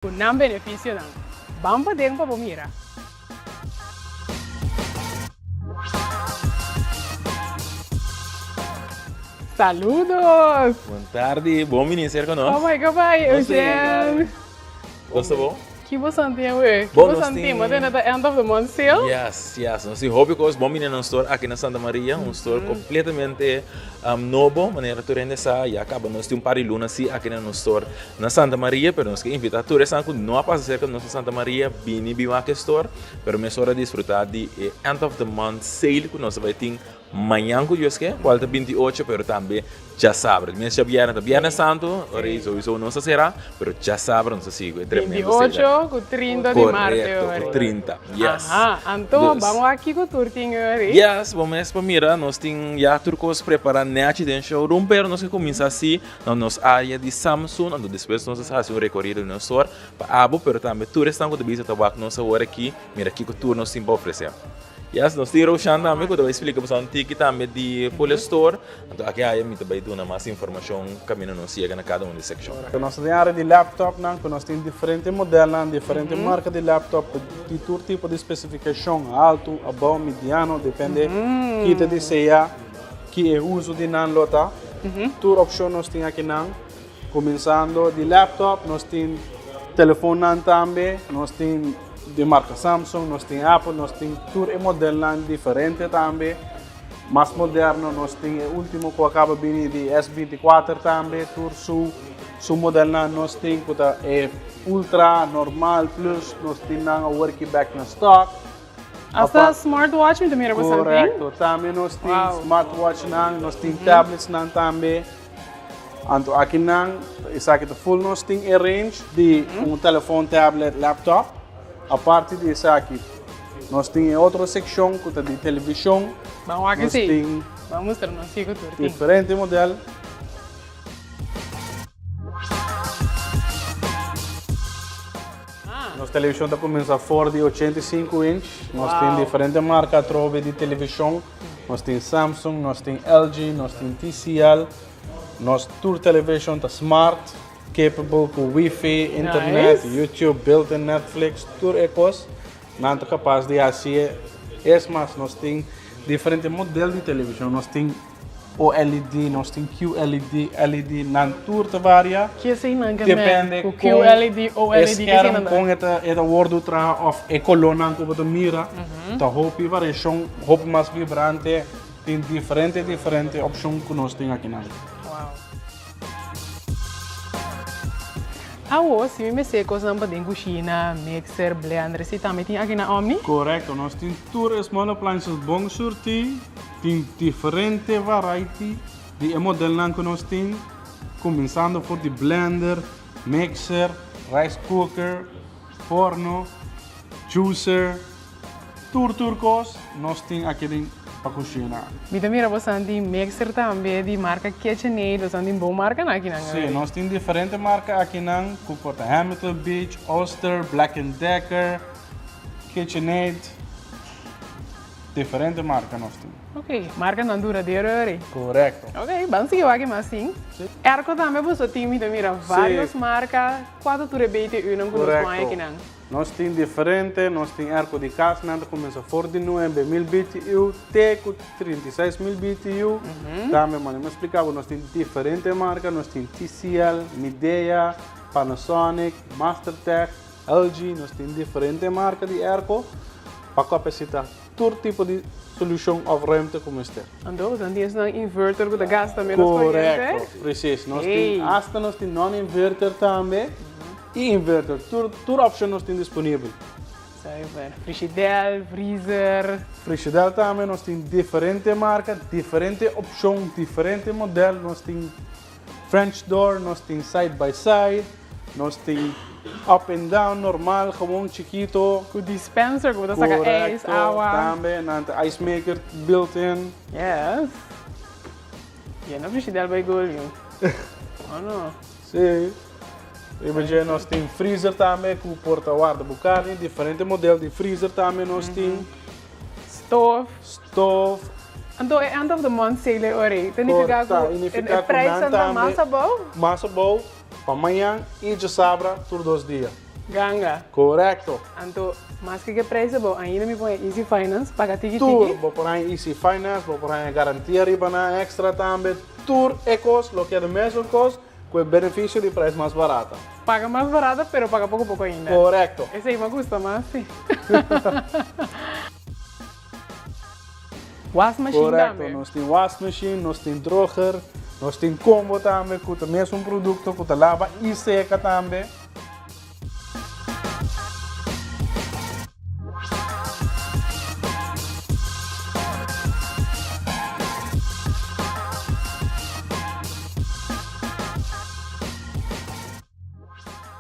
Ku nan benefisionan. Ban paden pa bo mira. Saludos! Bon tardi, bon bini serka nos. Oh my God, bai, Eugene. Nos ta bon? Ki bo santi awe? Ki bo santi? Bo tene ta end of the month sale? Yes, yes. Nos tin hopi kos. Bon bini na nos store aki na Santa Maria. Un store completamente nobo. Manera tur hende sa, ya kaba nos tin un par di luna si aki na nos store na Santa Maria, pero nos ke invita tur esnan ku no a pasa serka nos na Santa Maria bini bin wak e store, pero mesora disfruta di e end of the month sale ku nos ta bai tin mañan ku Dios ke, kual ta 28, pero tambe djasabra. Mes djabièrnè ta bièrnè santu, ora ei souiso nos ta sera, pero djasabra nos ta sigui ku e tremendo sale. 28 ku 30 di mart e Korekto, ora ku ei. 30, yes. Aha, anto Dus. ban wak kiko tur tin e ora ei? Yes, bo mes por mira nos tin ya tur kos prepara nèchi den showroom, pero nos ke kuminsá si Na nos área di Samsung, anto despues nos a hasi un rekorido di nos store pa abo, pero tambe tur esnan ku ta bisa ta wak nos awor aki, mira kiko tur nos tin pa ofresé. Yes, nos tin Roshan tambe ku ta bai splika boso un tiki tambe di Full Store, anto aki aya mi ta bai duna mas informashon kaminda nos yega na kada un di sekshon. Nos ta den área di laptopnan ku nos tin diferente modelnan, diferente marka di laptop di tur tipo di spesifikashon, altu, abou, mediano, depende ki ta desea. Ki e uso di nan lo ta? Tur opcion nos tin akinan, cuminsando di laptop, nos tin telefonnan tambe, nos tin di marca Samsung, nos tin Apple, nos tin tur e modelnan diferente tambe, mas moderno, nos tin e ultimo cu a caba bini di S 24 tambe, tur su su modelnan nos tin cu ta e ultra, normal, plus, nos tin nan awor aki back na stock. Hasta smartwatch mi ta mira boso tin. Correcto. Tambe nos tin wow. smartwatch nan, nos tin mm -hmm. tablets nan tambe. Anto aki nan, esaki ta full nos tin e range di mm -hmm. un telefoon, tablet, laptop. Aparte di esaki, nos tin e otro seccion ku ta di television. Vamos aki si. Tin Vamos mostrar nos kiko tur tin. Diferente model. Nos televishon ta kuminsá for di 85 inch. Nos tin diferente marka atrobe di televishon. Nos tin Samsung, nos tin LG, nos tin TCL. Nos tur televishon ta smart, capable ku wifi, internet, YouTube, built-in Netflix, tur e kos. Nan ta kapas di hasi e. Es mas, nos tin diferente model di televishon. Nos tin OLED, nos tin QLED, LED, nan tur ta varia. Ki esei nan ke men ku QLED, OLED, e skerm kon e ta e ta wordu traha of e kolornan ku bo ta mira ta hopi variashon, hopi mas vibrante, tin diferente diferente opshon ku nos tin akinan. Awo si mi mester kosnan pa den kushina, mixer, blender, esei tambe tin aki na Omni? Korekto, nos tin tur e small appliances bon surti. Tin diferente variety di e modelnan ku nos tin, kuminsando for di blender, mixer, rice cooker, forno, juicer, tur tur kos nos tin aki den pa kushina. Mi ta mira bosan tin mixer tambe di marka KitchenAid, bosan tin bon markanan akinan. Si, nos tin diferente marka akinan ku por ta Hamilton Beach, Oster, Black and Decker, KitchenAid. Diferente marca nos tin. Ok, marcanan duradero eri. Correcto. Ok, ban sigui wak mas tin. Si. Airco tambe boso tin, mi ta mira varios marca, cua ta tur e BTU-nan cu nos pon akinan? Nos tin diferente, nos tin airco di cas, nan ta cuminsa for di 9000 BTU te cu 36000 BTU. Tambe manera mi a splica bo, nos tin diferente marca, nos tin TCL, Midea, Panasonic, Mastertech, LG, nos tin diferente marca di airco pa capacita tur tipo di solucion of ruimte cu mester. Anto boso tin esnan inverter cu ta gasta menos coriente? Correcto, precies. Nos tin, hasta nos tin non-inverter tambe y inverter. Tur, tur opcion nos tin disponibel. Zuiver. Frigidel, vriezer. Frigidel tambe nos tin diferente marca, diferente opcion, diferente model. Nos tin French door, nos tin side by side, nos tin up and down normal, gewoon chikito. Cu dispenser cu bo ta saca ijs, awa. Correcto, tambe nan ta ice maker built in. Yes. Yena frigidel bay gol yu. Oh no. Si. Riba dje nos tin freezer tambe cu por ta warda bo carni, diferente model di freezer tambe nos tin. Stoof. Stoof. Anto e end of the month sale e ora ei ta nifiká ku e prijsnan ta mas abou? Mas abou pa mañan i djasabra tur dos dia. Ganga. Korekto. Anto, maske ke prijs abou, ainda mi por haña Easy Finance, paga tiki tiki. Tur, bo por haña Easy Finance, bo por haña garantia riba nan extra tambe. Tur e kos lo keda mesun kos ku e benefisio di prijs mas barata. Paga mas barata, pero paga poko poko ainda. Korekto. Esei mi a gusta mas, si. Was machine Korekto, tambe. nos tin was machine, nos tin droger, nos tin combo tambe ku ta mesun produkto ku ta laba i seka tambe.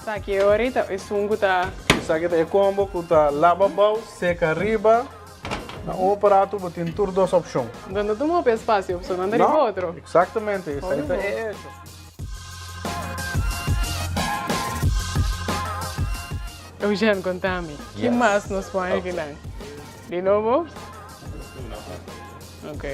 Esaki e ora ta esun ku ta. Esaki ta e combo ku ta laba abou, seka riba. Na un aparato bo tin tur dos opshon. Nan no tuma hopi espasio, pasobra nan ta riba otro. No, eksaktamente, esaki ta e echo. Eugène, konta mi, ki mas nos por haña akinan? Di nobo? Ok.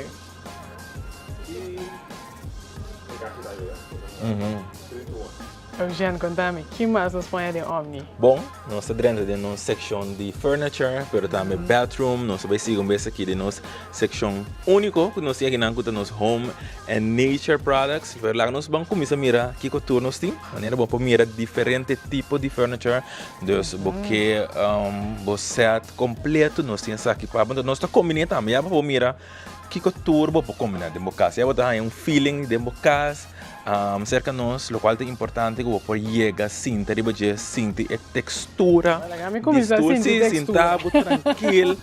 Eugène, konta mi, ki mas nos por haña den Omni? Bon, nos ta drenta den nos sekshon di furniture, pero tambe bedroom. Nos ta bai sigui un bes aki den nos sekshon úniko ku nos tin akinan ku ta nos home and nature products. Pero laga nos ban kuminsá mira kiko tur nos tin. Manera bo por mira diferente tipo di furniture. Dus bo ke bo set kompleto nos tin esaki pa bo. Nos ta kombiné tambe ya pa bo mira kiko tur bo por kombiná den bo kas. Ya bo ta haña un feeling den bo kas serka nos lokual ta importante ku bo por yega sinta riba dje sinti e tekstura di stul. Si, sinta bo trankil.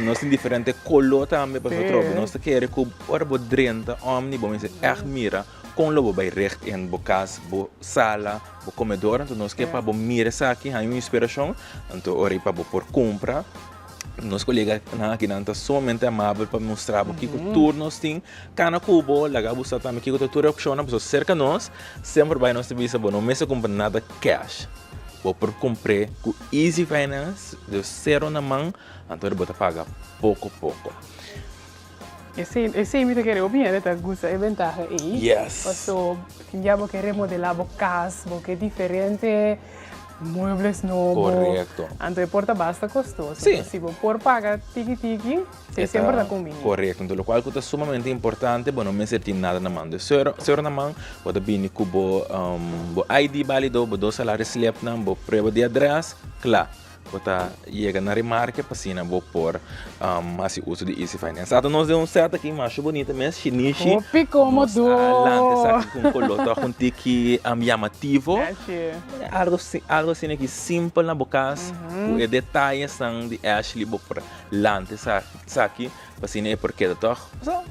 Nos tin diferente koló tambe pasobra atrobe nos ta kere ku ora bo drenta Omni bo mester ègt mira kon lo bo bai recht in bo kas, bo sala, bo komedor. Anto nos ke pa bo mira esaki haña un inspirashon anto ora ei pa bo por kumpra. Nos koleganan akinan ta sumamente amabel pa mustra bo kiko tur nos tin. Kana ku bo, laga bo sa tambe kiko ta tur e opshonnan, pasobra serka nos semper bai nos ta bisa bo no mester kumpra nada cash. Bo por kumpr'é ku Easy Finance, dus sero na man, anto bo ta paga poko poko. Esei, esei mi ta kere hopi hende ta gusta e bentaha ei. Yes. Paso tin dia bo ke remodelá bo kas, bo ke diferente muebles nobo. Korekto. Anto e por ta basta kostoso. Sí. Si bo por paga tiki tiki, esei semper ta kumbini. Korekto. Anto lokual ku ta sumamente importante, bo no mester tin nada na man. Dus sero, sero na man, bo ta bini ku bo, bo ID bálido, bo dos salarisslipnan, bo prueba di adrès, kla. Bo ta yega na remarke pa asina bo por hasi uso di Easy Finance. Ata nos den un set aki masha bunita mes, shinishi. Hopi komodo! Nos a lanta esaki ku un koló tòg un tiki yamativo. Algo algo asina aki simpel na bo kas ku e detayesnan di Ashley bo por lanta esaki. Pa asina e por keda tòg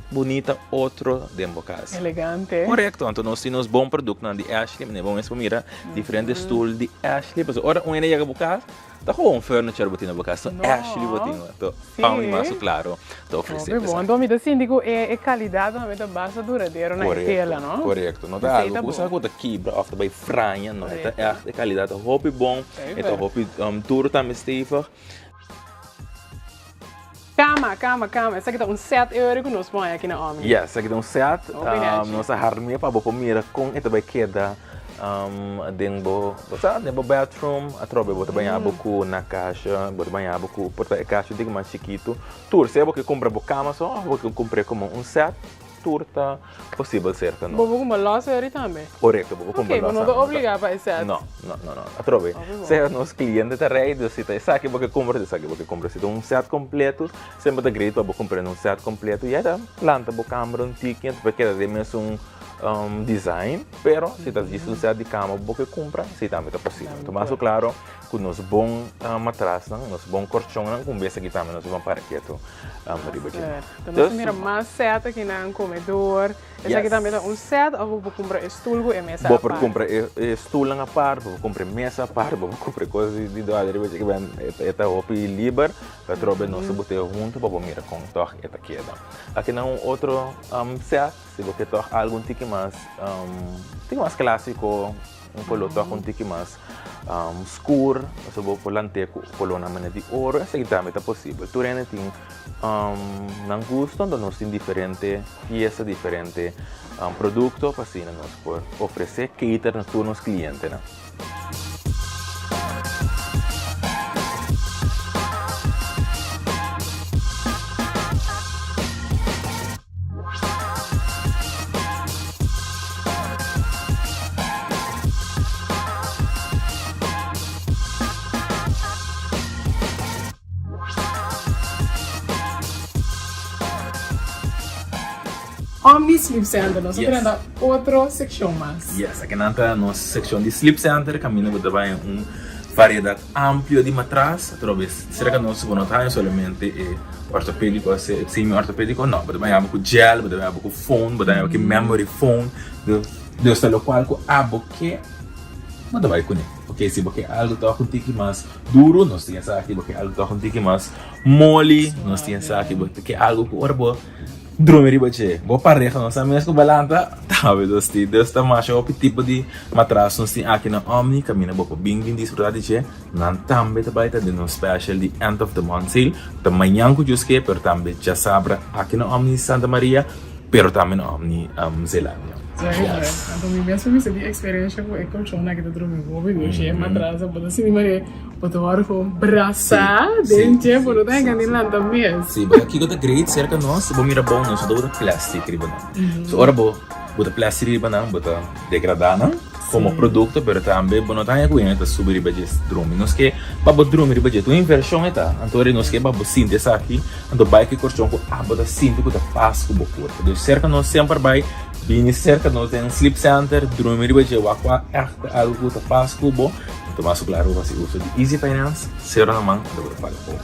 bunita otro den bo kas. Elegante. Korekto, anto nos tin nos bon produktonan di Ashley, manera bo mes por mira diferente stul di Ashley, pasobra ora un hende yega bo kas, ta gewoon furniture bo tin na bo kas, no Ashley bo tin, anto Omni mas ku klaro ta ofresé Hopi bon, anto mi ta sinti ku e kalidat tambe ta basta duradero na e tela, no? Korekto, no ta algu ku ta kibra òf ta bai fraña, no, e ta ègt e kalidat ta hopi bon, e ta hopi duru tambe stevig. Kama, kama, kama. Esaki ta un set e ora ku nos pon aki na Omni. Yes, esaki ta un set. Hopi nechi. Nos a harm'é pa bo por mira kon e ta bai keda den bo, bo sa, den bo bedroom. Atrobe bo ta baña bo ku na kasha, bo ta baña bo ku por ta e kasha un tiki mas chikitu. Tur, sea bo ke kumpra bo kama so òf bo ke kumpr'é komo un set. Tur ta posibel serka nos. Bo por kumpra lòs eri tambe? Korekto, bo por kumpra lòs tambe. Ok, bo no ta obligá pa e sèt. No, no, no, no. Atrobe, sea nos kliente ta rei, dus si ta esaki bo ke kumpra, si ta esaki bo ke kumpra. Si ta un sèt kompleto, semper ta great pa bo kumpra un sèt kompleto. Ya ta planta bo kamber un tiki, anto por keda den mesun design, pero si ta djis un sèt di kama bo ke kumpra, si tambe ta posibel. Anto mas ku klaro ku nos bon matrasnan, nos bon korchonnan, ku un bes aki tambe nos a ban para ketu riba dje. Nos mira mas set aki nan comedor. Esaki tambe ta un set of bo por cumpra e stoel cu e mesa Bo por apart? cumpra e stoelnan apart, bo por cumpra e mesa apart, bo por cumpra e cos di dòler riba dje. Ben e ta hopi liber, pero atrobe nos ta bot'e hunto pa bo mira con tog e ta keda. Aki nan un otro set, si bo ke tog algo un tiki mas tiki mas clasico, un color tog un tiki mas scur, pasobra bo por lant'e cu colornan manera di oro, esaki tambe ta posibel. Tur hende tin Nan gusto, anto nos tin diferente piesa, diferente producto pa asina nos por ofrece cater na tur nos clientenan. Omni Sleep Center, nos a drenta otro seccion mas. Yes, akinan ta nos seccion di Sleep Center, caminda bo ta bay un variedad amplio di matras. Atrobes cerca nos bo no ta haya solamente e ortopedico, e semi ortopedico, no, bo ta bay abo cu gel, bo ta bay abo cu foam, bo ta bay abo cu memory foam, dus ta locual cu abo ke bo ta bay cune. Ok, si bo ke algo toch un tiki mas duro, nos tin esaki, bo ke algo toch un tiki mas moli, nos tin esaki, bo ke algo cu ora bo drumi riba dje, bo pareha no sa mes ku balanta, tambe nos tin. Dus ta masha hopi tipo di matras nos tin aki na Omni, kaminda bo por bin bin disfruta di dje. Nan tambe ta bai ta den nos special di end of the month sale, ku ta mañan ku Dios ke, pero tambe djasabra aki na Omni Santa Maria, pero tambe na Omni Zeelandia. Yes. Anto mi mes por bisa di experiencia ku e colchonnan aki ta drumi hopi dushi, e matras bo ta sinti manera Bo ta wòrdu kon brasá den dje, bo no ta hinka ni lanta mes. Sí, bo kiko ta great serka nos, bo mira bon nos no ta usa plastic riba nan. So ora bo buta plastic riba nan, bo ta degradá nan komo produkto, pero tambe bo no ta haña ku hende ta subi riba dje drumi. Nos ke pa bo drumi riba dje, tur invershon e ta. Anto ora nos ke pa bo sinti esaki, anto bai ku e korchon ku abo ta sinti ku ta pas ku bo kurpo. Dus serka nos semper bai bini serka nos den sleep center, drumi riba dje, wak ku a ègt algu ku ta pas ku bo. Tuma su klaru hasi uso di Easy Finance, sero na man, unda bo ta paga poco.